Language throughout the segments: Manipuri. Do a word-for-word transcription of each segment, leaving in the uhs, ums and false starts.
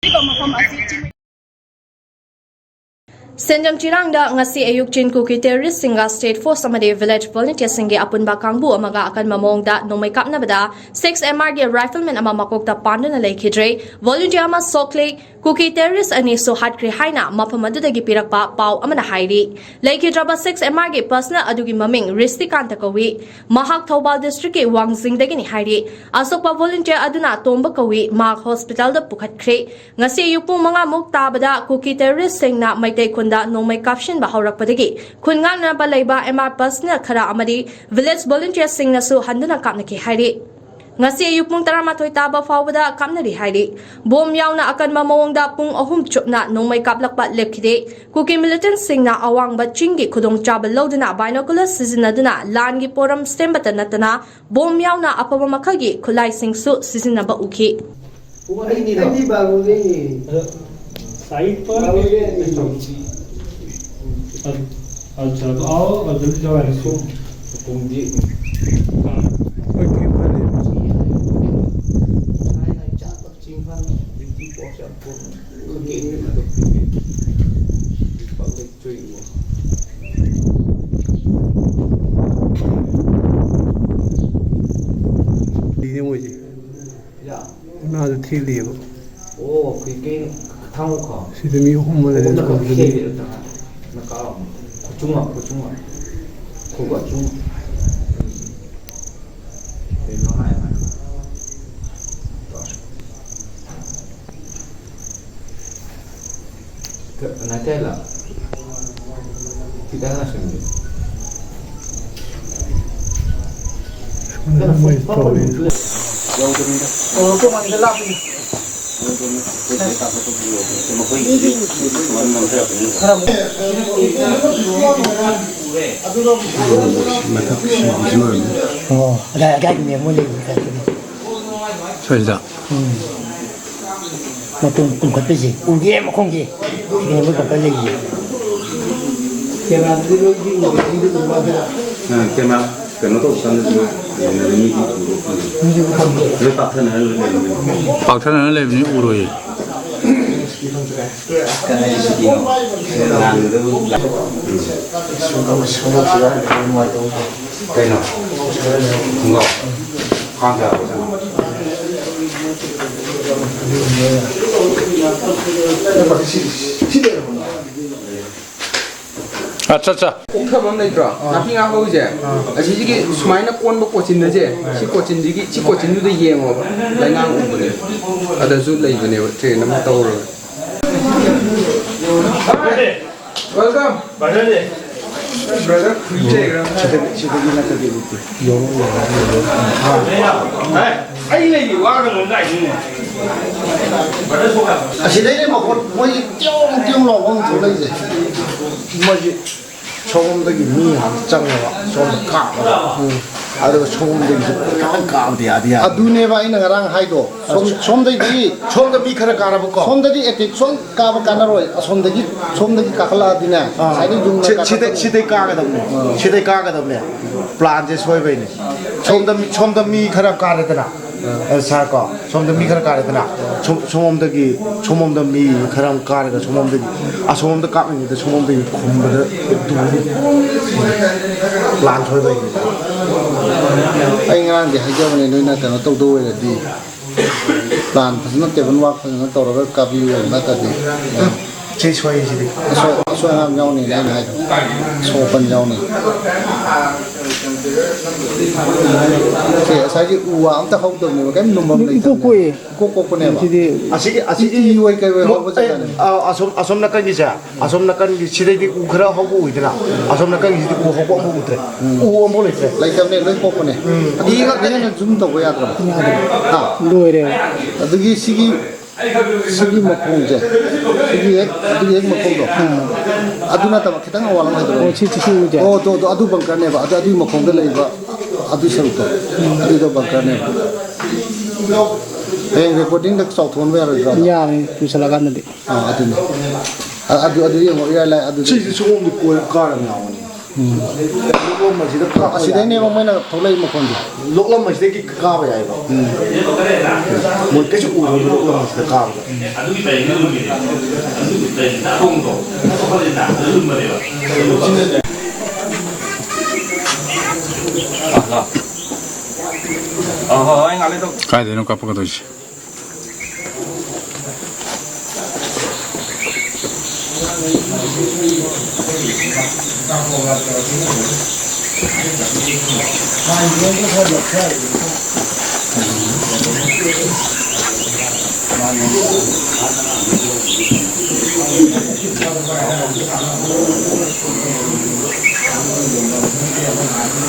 ꯍꯥꯏꯔꯤꯕ ꯃꯐꯝ ꯑꯁꯤ ꯆꯤꯡ ꯁꯦꯟꯖꯝ ꯆꯤꯔꯥꯡꯗ ꯉꯁꯤ ꯑꯌꯨꯛ ꯆꯤꯟ ꯀꯨꯀꯤ ꯇꯦꯔꯣꯔꯤꯁꯁꯤꯡꯒ ꯁ꯭ꯇꯦꯠ ꯐꯣꯔꯁ ꯑꯃꯗꯤ ꯚꯤꯂꯦꯖ ꯚꯣꯂꯨꯟꯇꯤꯌꯔꯁꯤꯡꯒꯤ ꯑꯄꯨꯟꯕ ꯀꯥꯡꯕꯨ ꯑꯃꯒ ꯑꯀꯟꯕ ꯃꯑꯣꯡꯗ ꯅꯣꯡꯃꯩ ꯀꯥꯞꯅꯕꯗ ꯁꯤꯛꯁ ꯑꯦꯝ ꯑꯥꯔꯒꯤ ꯔꯥꯏꯐꯜꯃꯦꯟ ꯑꯃ ꯃꯀꯣꯛꯇ ꯄꯥꯟꯗꯨꯅ ꯂꯩꯈꯤꯗ꯭ꯔꯦ꯫ ꯚꯣꯂꯨꯟꯇꯤꯌꯔ ꯑꯃ ꯁꯣꯛꯂꯦ꯫ ꯀꯨꯀꯤ ꯇꯦꯔꯣꯔꯤꯁ ꯑꯅꯤꯁꯨ ꯍꯥꯠꯈ꯭ꯔꯦ ꯍꯥꯏꯅ ꯃꯐꯝ ꯑꯗꯨꯗꯒꯤ ꯄꯤꯔꯛꯄ ꯄꯥꯎ ꯑꯃꯅ ꯍꯥꯏꯔꯤ꯫ ꯂꯩꯈꯤꯗ꯭ꯔꯕ ꯁꯤꯛꯁ ꯑꯦꯝ ꯑꯥꯔꯒꯤ ꯄꯔꯁꯅꯦꯜ ꯑꯗꯨꯒꯤ ꯃꯃꯤꯡ ꯔꯤꯁꯇꯤꯀꯥꯟꯇ ꯀꯧꯏ꯫ ꯃꯍꯥꯛ ꯊꯧꯕꯥꯜ ꯗꯤꯁꯇ꯭ꯔꯤꯛꯀꯤ ꯋꯥꯡꯖꯤꯡꯗꯒꯤꯅꯤ ꯍꯥꯏꯔꯤ꯫ ꯑꯁꯣꯛꯄ ꯚꯣꯂꯨꯟꯇꯤꯌꯔ ꯑꯗꯨꯅ ꯇꯣꯝꯕ ꯀꯧꯏ꯫ ꯃꯍꯥꯛ ꯍꯣꯁꯄꯤꯇꯥꯜꯗ ꯄꯨꯈꯠꯈ꯭ꯔꯦ꯫ ꯉꯁꯤ ꯑꯌꯨꯛ ꯄꯨꯡ ꯃꯉꯥꯃꯨꯛ ꯇꯥꯕꯗ ꯀꯨꯀꯤ ꯇꯦꯔꯣꯔꯤꯁꯁꯤꯡꯅ ꯃꯩꯇꯩ ꯈꯨꯟꯗ ꯅꯣꯡꯃꯩ ꯀꯥꯞꯁꯤꯟꯕ ꯍꯧꯔꯛꯄꯗꯒꯤ ꯈꯨꯟ ꯉꯥꯛꯅꯕ ꯂꯩꯕ ꯑꯦꯝ ꯑꯥꯔ ꯄꯔꯁꯅꯦꯜ ꯈꯔ ꯑꯃꯗꯤ ꯚꯤꯂꯦꯖ ꯚꯣꯂꯨꯟꯇꯤꯌꯔꯁꯤꯡꯅꯁꯨ ꯍꯟꯗꯨꯅ ꯀꯥꯞꯅꯈꯤ ꯍꯥꯏꯔꯤ꯫ ꯉꯁꯤ ꯑꯌꯨꯛ ꯄꯨꯡ ꯇꯔꯥꯃꯥꯊꯣꯏ ꯇꯥꯕ ꯐꯥꯎꯕꯗ ꯀꯥꯞꯅꯔꯤ ꯍꯥꯏꯔꯤ꯫ ꯕꯣꯝ ꯌꯥꯎꯅ ꯑꯀꯟꯕ ꯃꯑꯣꯡꯗ ꯄꯨꯡ ꯑꯍꯨꯝ ꯆꯨꯞꯅ ꯅꯣꯡꯃꯩ ꯀꯥꯞꯂꯛꯄ ꯂꯦꯞꯈꯤꯗꯦ꯫ ꯀꯨꯀꯤ ꯃꯤꯂꯤꯇꯦꯟꯠꯁꯤꯡꯅ ꯑꯋꯥꯡꯕ ꯆꯤꯡꯒꯤ ꯈꯨꯗꯣꯡꯆꯥꯕ ꯂꯧꯗꯨꯅ ꯕꯥꯏꯅꯣꯀꯨꯂꯔ ꯁꯤꯖꯤꯟꯅꯗꯨꯅ ꯂꯥꯟꯒꯤ ꯄꯣꯔꯝ ꯁꯦꯝꯕꯇ ꯅꯠꯇꯅ ꯕꯣꯝ ꯌꯥꯎꯅ ꯑꯐꯕ ꯃꯈꯜꯒꯤ ꯈꯨꯠꯂꯥꯏꯁꯤꯡꯁꯨ ꯁꯤꯖꯤꯟꯅꯕ ꯎꯈꯤ꯫ ꯑꯩꯗꯤ, ꯑꯩꯗꯤ ꯕꯥꯔꯨꯅꯤ꯫ ꯑꯗꯣ ꯁꯥꯏꯠ ꯄꯔ ꯕꯥꯔꯨꯅꯤ꯫ ꯑ-, ꯑꯠꯆꯥ, ꯑꯗꯣ ꯑꯥꯎ, ꯑꯗꯨꯝ ꯖꯋꯥꯏ ꯁꯨꯝ ꯄꯨꯡꯗꯤ꯫ ꯍꯣꯏ, ꯀꯩꯝ ꯈꯜꯂꯦ꯫ ꯆꯤꯡ ꯐꯥꯅ ꯕ꯭ꯌꯨꯇꯤ ꯄꯣꯁ ꯌꯥꯝ ꯊꯣꯛꯅ ꯈꯪꯒꯦ ꯑꯗꯨꯝ ꯄꯥꯛ ꯂꯩꯇ꯭ꯔꯦ꯫ ꯂꯤꯅꯦ ꯃꯣꯏꯁꯦ꯫ ꯌꯥ꯫ ꯎꯅꯥꯗꯨ ꯊꯦꯠꯂꯤꯑꯕ꯫ ꯑꯣ, ꯀꯩ, ꯀꯩ, ꯊꯥꯡꯉꯨ ꯈꯣ꯫ ꯁꯤꯗ ꯃꯤ ꯑꯍꯨꯝ ꯑꯃ ꯂꯩꯔꯦ꯫ ꯑꯍꯨꯝꯅ ꯀꯧꯕꯗꯨꯅꯤ꯫ ꯈꯦꯠꯂꯦ ꯑꯝꯇ ꯉꯥꯏ-, ꯅꯀꯥ ꯑꯃ꯫ ꯈꯨꯆꯨꯡ ꯑꯃ, ꯈꯨꯆꯨꯡ ꯑꯃ꯫ ꯈꯨꯕ ꯑꯆꯨꯡ꯫ ꯎꯝ꯫ ꯀꯩꯅꯣ ꯍꯥꯏ, ꯍꯥꯏ꯫ ꯇꯧꯔꯦ꯫ ꯅꯠꯇꯦꯂ꯫ ꯈꯤꯇꯪ ꯑꯁꯤꯅꯤ꯫ ꯁꯣꯝꯗ ꯃꯣꯏ ꯇꯧꯔꯤ꯫ ꯃꯊꯛ ꯁꯤꯒꯤꯁꯨ ꯑꯣꯏꯔꯝꯅꯤ꯫ ꯑꯣ, ꯑꯗꯥꯏ, ꯑꯗꯥꯏꯒꯤꯅꯦ ꯃꯣꯏ ꯂꯩꯕ ꯃꯊꯛꯇꯨꯅꯦ꯫ ꯁ꯭ꯋꯥꯏꯁꯤꯗ? ꯎꯝ꯫ ꯃꯇꯣꯟ ꯀꯨꯝꯈꯠꯄꯩꯁꯦ ꯎꯗꯦ, ꯃꯈꯣꯡꯁꯦ꯫ ꯁꯤꯗꯅꯦ ꯃꯣꯏ ꯀꯝꯄꯅꯤ ꯂꯩꯔꯤꯁꯦ꯫ ꯀꯦꯃꯦꯔꯥꯗꯗꯤ ꯂꯣꯏ ꯎꯗꯦ, ꯃꯤꯗꯤ ꯎꯕ ꯋꯥꯗꯅ꯫ ꯑ, ꯀꯦꯃꯦꯔꯥ ꯀꯩꯅꯣ ꯇꯧꯕ ꯀꯥꯟꯗꯗꯤ ꯃꯤꯗꯤ ꯎꯕ ꯐꯪꯉꯤ꯫ ꯃꯤꯗꯤ ꯎꯕ ꯐꯪꯉꯤ꯫ ꯂꯣꯏ ꯄꯥꯛꯊꯅꯔ ꯂꯣꯏ ꯂꯩꯔꯝꯃꯦ꯫ ꯄꯥꯛꯊꯅꯔ ꯂꯩꯕꯅꯤ, ꯎꯔꯣꯏꯌꯦ꯫ ꯀꯗꯥꯏꯗ ꯁꯨꯇꯤꯅꯣ? ꯉꯥꯟꯕꯗꯕꯨ ꯂꯥꯛ-, ꯀꯩꯅꯣ? ꯈꯣꯡꯒ꯭ꯔꯥꯎ? ꯈ꯭ꯋꯥꯡ ꯀꯌꯥ ꯐꯥꯎ ꯆꯪꯉꯤ? ꯑꯠꯆꯥ, ꯑꯠꯆꯥ꯫ ꯀꯣꯛꯊꯕ ꯑꯃ ꯂꯩꯇ꯭ꯔꯣ? ꯑꯥ꯫ ꯅꯥꯄꯤ ꯉꯥ ꯍꯧꯔꯤꯁꯦ? ꯑꯥ꯫ ꯑꯁꯤꯁꯤꯒꯤ ꯁꯨꯃꯥꯏꯅ ꯀꯣꯟꯕ ꯀꯣꯆꯤꯟꯗꯁꯦ, ꯁꯤ ꯀꯣꯆꯤꯟꯁꯤꯒꯤ, ꯁꯤ ꯀꯣꯆꯤꯟꯗꯨꯗ ꯌꯦꯡꯉꯣꯕ꯫ ꯂꯩꯉꯥꯡ ꯎꯕꯅꯦ꯫ ꯑꯗꯁꯨ ꯂꯩꯕꯅꯦꯕ, train ꯑꯃ ꯇꯧꯔꯒ꯫ Welcome꯫ Brother, ꯁꯤꯗꯒꯤ, ꯁꯤꯗꯒꯤ ꯅꯠꯇ꯭ꯔꯗꯤ ꯎꯗꯦ꯫ ꯑꯩ ꯂꯩꯔꯤ, ꯋꯥꯒꯅꯨ ꯀꯥꯏꯗꯩꯅꯣ? ꯑꯁꯤꯗꯩꯅꯦ ꯃꯈꯣꯟ, ꯃꯣꯏꯒꯤ ꯇꯤꯌꯣꯡ ꯇꯤꯌꯣꯡ ꯂꯥꯎꯕ ꯑꯃ ꯊꯣꯛꯂꯛꯏꯁꯦ꯫ ꯃꯣꯏꯒꯤ ꯁꯣꯝꯗꯒꯤ ꯃꯤ ꯉꯥꯛꯇ ꯆꯪꯉꯦꯕ, ꯁꯣꯝꯗ ꯀꯥꯞꯄꯒ꯫ ꯎꯝ꯫ ꯑꯗꯨꯒ ꯁꯣꯝꯗꯒꯤꯁꯨ ꯀꯥꯞ-, ꯀꯥꯞꯄꯗꯤ ꯌꯥꯗꯤ ꯌꯥꯏ꯫ ꯑꯗꯨꯅꯦꯕ ꯑꯩꯅ ꯉꯔꯥꯡ ꯍꯥꯏꯗꯣ꯫ ꯁꯣꯝ-, ꯁꯣꯝꯗꯩꯗꯤ ꯁꯣꯝꯗ ꯃꯤ ꯈꯔ ꯀꯥꯔꯕꯀꯣ? ꯁꯣꯝꯗꯗꯤ ꯑꯦꯇꯦꯛ ꯁꯣꯝ ꯀꯥꯕ ꯀꯥꯟꯅꯔꯣꯏ꯫ ꯑꯁꯣꯝꯗꯒꯤ, ꯁꯣꯝꯗꯒꯤ ꯀꯥꯈꯠꯂꯛꯑꯗꯤꯅꯦ, ꯑꯥ꯫ ꯁꯥꯏꯗꯩ ꯌꯨꯝꯗ ꯁꯤ-, ꯁꯤꯗꯩ, ꯀꯥꯈꯠꯂꯛ-, ꯁꯤꯗꯩ ꯀꯥꯒꯗꯕꯅꯦ꯫ ꯑꯥ꯫ ꯁꯤꯗꯩ ꯀꯥꯒꯗꯕꯅꯦ꯫ Planꯁꯦ ꯁꯣꯏꯕꯩꯅꯦ꯫ ꯁꯣꯝꯗ ꯃꯤ, ꯁꯣꯝꯗ ꯃꯤ ꯈꯔ ꯀꯥꯔꯦꯗꯅ꯫ ꯑꯥ꯫ ꯑ, ꯁꯥꯔ ꯀꯣ, ꯁꯣꯝꯗ ꯃꯤ ꯈꯔ ꯀꯥꯔꯦꯗꯅ꯫ ꯁꯣꯝ-, ꯁꯣꯝꯂꯣꯝꯗꯒꯤ, ꯁꯣꯝꯂꯣꯝꯗ ꯃꯤ ꯈꯔ ꯑꯃ ꯀꯥꯔꯒ ꯁꯣꯝꯂꯣꯝꯗꯒꯤ, ꯑꯁꯣꯝꯂꯣꯝꯗ ꯀꯥꯞꯂꯤꯉꯩꯗ ꯁꯣꯝꯂꯣꯝꯗꯒꯤ ꯈꯨꯝꯕꯗ ꯑꯗꯨꯝ plan ꯁꯣꯏꯕꯩꯅꯦ꯫ ꯑꯩ ꯉꯔꯥꯡꯗꯤ ꯍꯥꯏꯖꯕꯅꯦ, ꯅꯣꯏꯅ ꯀꯩꯅꯣ ꯇꯧꯗꯧ ꯑꯣꯏꯔꯗꯤ꯫ Plan ꯐꯖꯅ, table work ꯐꯖꯅ ꯇꯧꯔꯒ ꯀꯥꯕꯤꯌꯨ, ꯅꯠꯇ꯭ꯔꯗꯤ ꯁꯤ ꯁꯣꯏꯁꯤꯗꯤ꯫ ꯑꯁꯣꯏ, ꯑꯁꯣꯏ ꯑꯉꯥꯝ ꯌꯥꯎꯅꯤꯅ ꯑꯩꯅ ꯍꯥꯏꯗꯣ꯫ ꯑꯁꯣꯛ ꯑꯄꯟ ꯌꯥꯎꯅꯤ꯫ ꯁꯦ, ꯉꯁꯥꯏꯒꯤ ꯎ ꯋꯥ ꯑꯝꯇ ꯍꯧꯗꯕꯅꯦꯕ, ꯀꯔꯤꯝ ꯂꯨꯝꯐꯝ ꯏꯀꯣꯛ ꯂꯩꯇꯕꯅꯦꯕ꯫ ꯀꯣꯛꯑꯦ꯫ ꯏꯀꯣꯛ ꯀꯣꯛꯄꯅꯦꯕ꯫ ꯁꯤꯗꯤ ꯑꯁꯤꯒꯤ, ꯏ ꯑꯣꯏ ꯀꯩ ꯑꯣꯏ ꯍꯧꯕ ꯑꯦ, ꯖꯒꯥꯅꯦꯕ꯫ ꯑ, ꯑꯁꯣꯝ, ꯑꯁꯣꯝ ꯅꯥꯀꯟꯒꯤꯁꯦ, ꯑꯁꯣꯝ ꯅꯥꯀꯟꯒꯤ ꯁꯤꯗꯩꯗꯤ ꯎ ꯈꯔ ꯍꯧꯕ ꯎꯏꯗꯅ, ꯑꯁꯣꯝ ꯅꯥꯀꯟꯒꯤꯁꯤꯗꯤ ꯎ ꯍꯧꯕ ꯑꯃꯐꯥꯎ ꯎꯗ꯭ꯔꯦ꯫ ꯎꯝ꯫ ꯎ ꯑꯃꯐꯥꯎ ꯂꯩꯇ꯭ꯔꯦ꯫ ꯂꯩꯇꯕꯅꯦ, ꯂꯣꯏ ꯀꯣꯛꯄꯅꯦ꯫ ꯎꯝ꯫ ꯑꯗꯨ ꯏ ꯉꯥꯛꯇꯅꯦ꯫ ꯍꯦꯟꯅ zoom ꯇꯧꯕ ꯌꯥꯗ꯭ꯔꯕ? ꯌꯥꯗ꯭ꯔꯦ꯫ ꯍꯥ? ꯂꯣꯏꯔꯦ꯫ ꯑꯗꯨꯒꯤ ꯁꯤꯒꯤ, ꯁꯤꯒꯤ ꯃꯈꯣꯡꯁꯦ, ꯁꯤꯒꯤ ꯍꯦꯛ, ꯑꯗꯨꯒꯤ ꯍꯦꯛ ꯃꯈꯣꯡꯗꯣ, ꯑꯥ꯫ ꯑꯗꯨ ꯅꯠꯇꯕ ꯈꯤꯇꯪ ꯑꯋꯥꯡ ꯍꯥꯏꯗꯣꯔꯛꯑꯣ꯫ ꯑꯣ, ꯁꯤ, ꯁꯤ, ꯁꯤ ꯎꯁꯦ? ꯑꯣ, ꯇꯣ, ꯇꯣ, ꯑꯗꯨ bunkerꯅꯦꯕ꯫ ꯑꯗꯨ, ꯑꯗꯨꯒꯤ ꯃꯈꯣꯡꯗ ꯂꯩꯕ ꯑꯗꯨ ꯁꯔꯨꯛꯇꯣ, ꯎꯝ꯫ ꯑꯗꯨꯗꯣ bunkerꯅꯦꯕ꯫ ꯍꯌꯦꯡ recordingꯗ ꯆꯥꯎꯊꯣꯛꯍꯟꯕ ꯌꯥꯔꯣꯏꯗ꯭ꯔꯣ? ꯌꯥꯕꯅꯤ, ꯄꯨꯁꯜꯂꯀꯥꯟꯗꯗꯤ꯫ ꯑꯥ, ꯑꯗꯨꯅꯤ꯫ ꯑ-, ꯑꯗꯨ, ꯑꯗꯨ ꯌꯦꯡꯉꯣ, ꯏꯔꯥꯏ ꯂꯥꯏ, ꯑꯗꯨꯗꯤ꯫ ꯁꯤꯁꯦ ꯁꯣꯝꯗ ꯀꯣꯏ ꯀꯥꯔ ꯑꯃ ꯌꯥꯎꯕꯅꯤ꯫ ꯎꯝ꯫ ꯑꯁꯤꯗꯩꯅꯦꯕ ꯃꯣꯏꯅ ꯊꯣꯛꯂꯛꯏ ꯃꯈꯣꯟꯁꯦ꯫ ꯂꯣꯛꯂꯝ ꯑꯁꯤꯗꯒꯤ ꯀꯥꯕ ꯌꯥꯏꯕ꯫ ꯎꯝ꯫ ꯃꯣꯏ ꯀꯩꯁꯨ ꯎꯔꯣꯏꯕ ꯂꯣꯛꯂꯝ ꯑꯁꯤꯗ ꯀꯥꯕꯗ꯫ ꯀꯥꯏꯗꯩꯅꯣ ꯀꯥꯞꯄꯛꯀꯗꯣꯏꯁꯦ?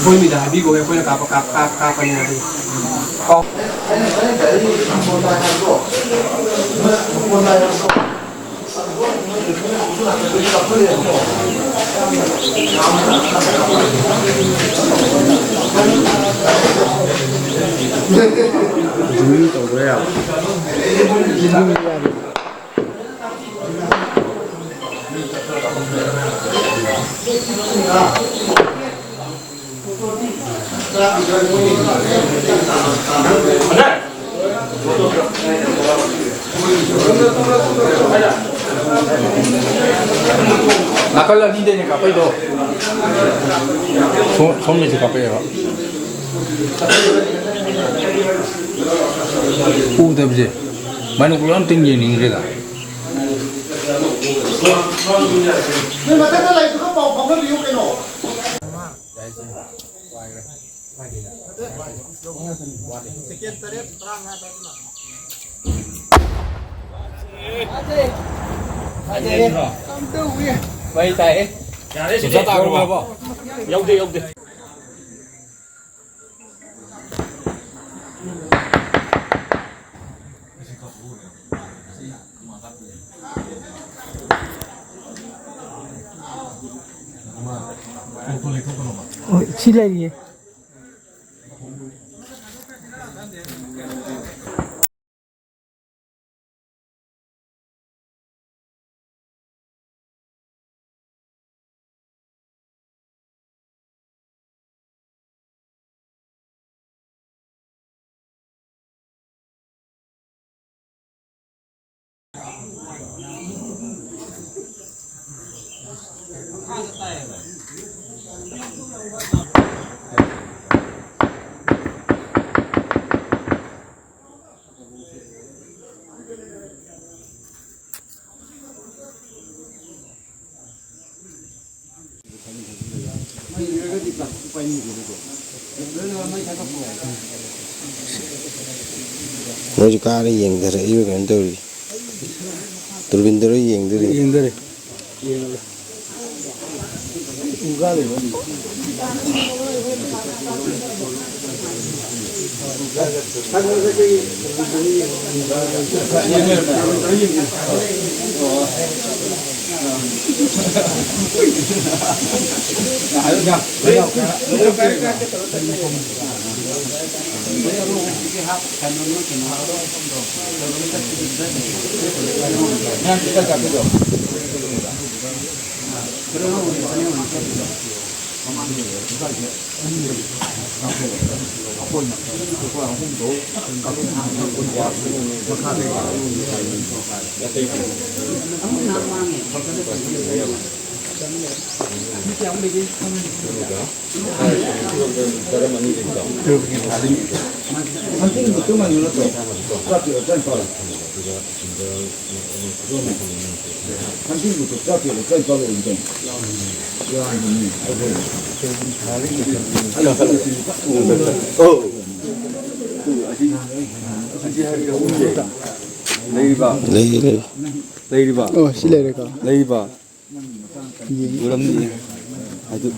ꯑꯩꯈꯣꯏ ꯃꯤꯗ ꯍꯥꯏꯕꯤꯈꯣ, ꯑꯩꯈꯣꯏꯅ ꯀꯥꯞꯄ, ꯀꯥꯞ-, ꯀꯥꯞ-, ꯀꯥꯞꯄꯅꯤ ꯍꯥꯏꯕꯤꯌꯨ꯫ ꯀꯥꯎ꯫ ꯇꯧꯕ ꯌꯥꯕ꯫ ꯅꯥꯀꯜ ꯑꯅꯤꯗꯩꯅꯦ ꯀꯥꯞꯄꯩꯗꯣ꯫ ꯁꯣꯝ-, ꯁꯣꯝꯗꯩꯁꯨ ꯀꯥꯞꯄꯛꯑꯦꯕ꯫ ꯎꯗꯕꯁꯦ꯫ ꯕꯥꯏꯅꯣꯀꯨꯂꯔ ꯑꯝꯇꯪ ꯌꯦꯡꯅꯤꯡꯈ꯭ꯔꯦꯗ꯫ ꯅꯣꯏ ꯃꯊꯛꯇ ꯂꯩꯗꯨꯒ ꯄꯥꯎ ꯐꯥꯎꯅꯕꯤꯌꯨ ꯀꯩꯅꯣ꯫ ꯁꯦꯀꯦꯟ ꯇꯔꯦꯠ, ꯇꯔꯥꯃꯉꯥ ꯑꯗꯨꯋꯥꯏꯗ ꯂꯥꯛꯑꯣ꯫ ꯃꯩ ꯇꯥꯏꯌꯦ꯫ ꯌꯥꯔꯦ, ꯁꯤꯗꯤ ꯌꯧꯔꯕꯣ? ꯌꯧꯗꯦ, ꯌꯧꯗꯦ꯫ ꯍꯣꯏ, ꯁꯤ ꯂꯩꯔꯤꯌꯦ꯫ ꯃꯣꯏꯁꯨ ꯀꯥꯔ ꯌꯦꯡꯊꯔꯛꯏꯕ ꯀꯩꯅꯣ ꯇꯧꯔꯤ꯫ ꯗꯨꯔꯕꯤꯟꯗꯔ ꯌꯦꯡꯗꯣꯔꯤ꯫ ꯌꯦꯡꯗꯔꯦ꯫ ꯂꯩꯔꯤꯕ? ꯂꯩ, ꯂꯩ꯫ ꯂꯩꯔꯤꯕ? ꯑꯣ, ꯁꯤ ꯂꯩꯔꯦꯀꯣ꯫ ꯂꯩꯔꯤꯕ? ꯌꯦꯡ꯫ ꯎꯔꯝꯅꯤ꯫ ꯑꯗꯨ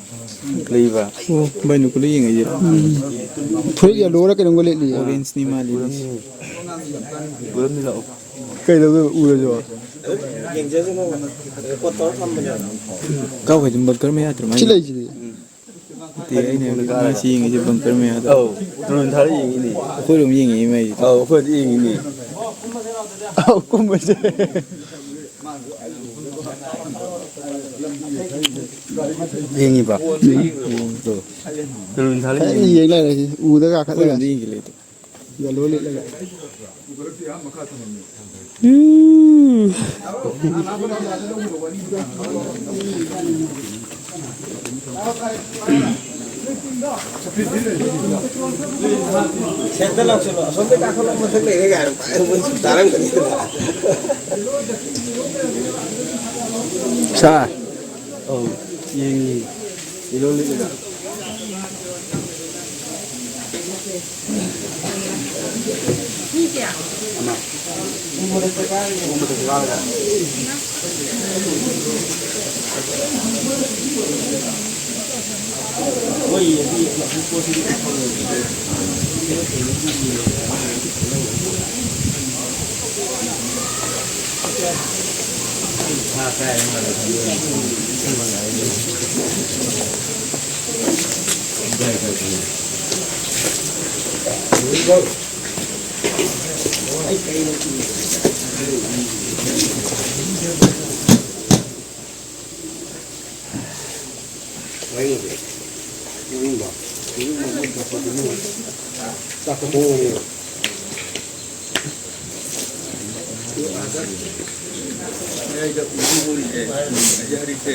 ꯂꯩꯕ꯫ ꯑꯣ, ꯚꯥꯏ ꯅꯨꯀꯨꯂꯤ ꯌꯦꯡꯉꯛꯏꯁꯤꯔꯣ? ꯎꯝ꯫ ꯐꯨꯔꯤꯠ ꯌꯦꯜꯂꯣꯔ ꯀꯩꯅꯣꯝꯒ ꯂꯤꯠꯂꯤꯌꯦ꯫ ꯑꯣꯔꯦꯟꯖꯅꯤ ꯃꯥ ꯂꯤꯠꯂꯤꯁꯦ꯫ ꯎꯔꯝꯅꯤ ꯂꯥꯛꯑꯣ꯫ ꯀꯩꯗꯧꯗꯣꯏꯕ ꯎꯔꯁꯨ? ꯀꯥꯎ ꯍꯥꯏꯗꯤ ꯕꯪꯀꯔ ꯃꯌꯥꯗ꯭ꯔꯣ ꯁꯤ ꯃꯥꯏꯁꯦ? ꯂꯩꯁꯤꯗꯤ꯫ ꯅꯠꯇꯦ, ꯑꯩꯅ ꯍꯥꯏꯕꯗꯤ ꯃꯥ ꯁꯤ ꯌꯦꯡꯉꯤꯁꯦ ꯕꯪꯀꯔ ꯃꯌꯥꯗ꯫ ꯑꯧ, ꯗ꯭ꯔꯣꯟ ꯊꯥꯔ ꯌꯦꯡꯉꯤꯅꯦ꯫ ꯑꯩꯈꯣꯏꯔꯣꯝ ꯌꯦꯡꯉꯛꯏ ꯃꯥꯏꯁꯦ꯫ ꯑꯧ, ꯑꯩꯈꯣꯏꯗꯤ ꯌꯦꯡꯉꯤꯅꯦ꯫ ꯑꯧ, ꯀꯨꯝꯕꯁꯦ꯫ ꯌꯦꯡꯉꯤꯕ? ꯎꯝ꯫ ꯗ꯭ꯔꯣꯟ ꯊꯥꯔ ꯌꯦꯡꯉꯤ꯫ ꯌꯦꯡ ꯂꯩꯔꯦ ꯁꯤ, ꯎꯗ ꯀꯥꯈꯠꯂꯒ꯫ ꯑꯩꯈꯣꯏꯔꯣꯝꯗ ꯌꯦꯡꯁꯤꯜꯂꯦ ꯑꯗꯣ꯫ ꯌꯦꯜꯂꯣ ꯂꯤꯠꯂꯒ꯫ ꯎꯝ꯫ ꯁꯦꯟꯇꯔ ꯂꯥꯛꯁꯤꯜꯂꯣ꯫ ꯑꯁꯣꯝꯗꯩ ꯀꯥꯈꯠꯂꯣ, ꯃꯊꯛ ꯂꯩꯔꯦ ꯀꯥꯏꯅ ꯃꯣꯏꯁꯨ ꯇꯥꯔꯝꯒꯅꯤ꯫ ꯁꯥꯔ꯫ ꯑꯧ, ꯌꯦꯡꯉꯤ꯫ ꯌꯦꯜꯂꯣ ꯂꯤꯠꯂꯒ꯫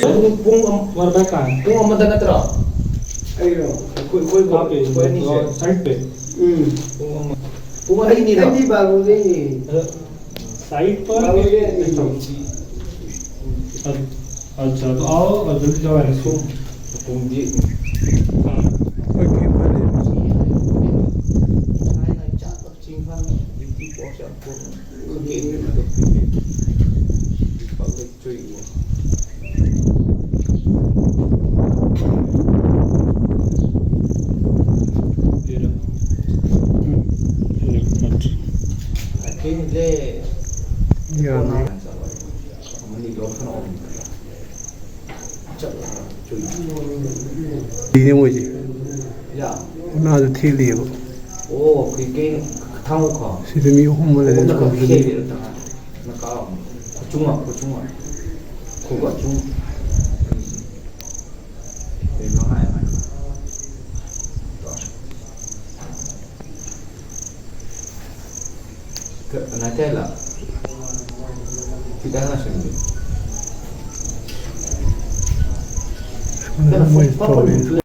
ꯄꯨꯡ, ꯄꯨꯡ ꯑꯃ, ꯄꯨꯡ ꯑꯃꯗ ꯅꯠꯇ꯭ꯔꯣ? ꯑꯩꯔꯣ? ꯑꯩꯈꯣꯏ, ꯑꯩꯈꯣꯏ, ꯑꯩꯈꯣꯏ ꯑꯅꯤꯁꯦ꯫ ꯎꯝ꯫ ꯄꯨꯡ ꯑꯃ꯫ ꯄꯨꯡ ꯑꯅꯤꯅꯤꯔꯣ? ꯑꯩꯗꯤ ꯕꯥꯔꯣꯗꯩꯅꯦ꯫ ꯁꯥꯏꯠ ꯄꯔ ꯕꯥꯔꯣꯗꯩ ꯑꯅꯤ꯫ अच्छा, तो आओ और जल्दी जाओ यार इसको। ꯄꯨꯡꯗꯤ꯫ ꯍꯣꯏ, ꯀꯩꯝ ꯀꯥꯏꯗꯦ꯫ ꯌꯥꯅꯤ꯫ ꯁꯤꯅꯦ ꯃꯣꯏꯁꯦ꯫ ꯎꯅꯥꯗꯣ ꯊꯦꯠꯂꯤꯑꯕ꯫ ꯁꯤꯗ ꯃꯤ ꯑꯍꯨꯝ ꯑꯃ ꯂꯩꯔꯦ꯫ ꯁꯣꯝꯗ ꯃꯣꯏ ꯇꯧꯔꯤ꯫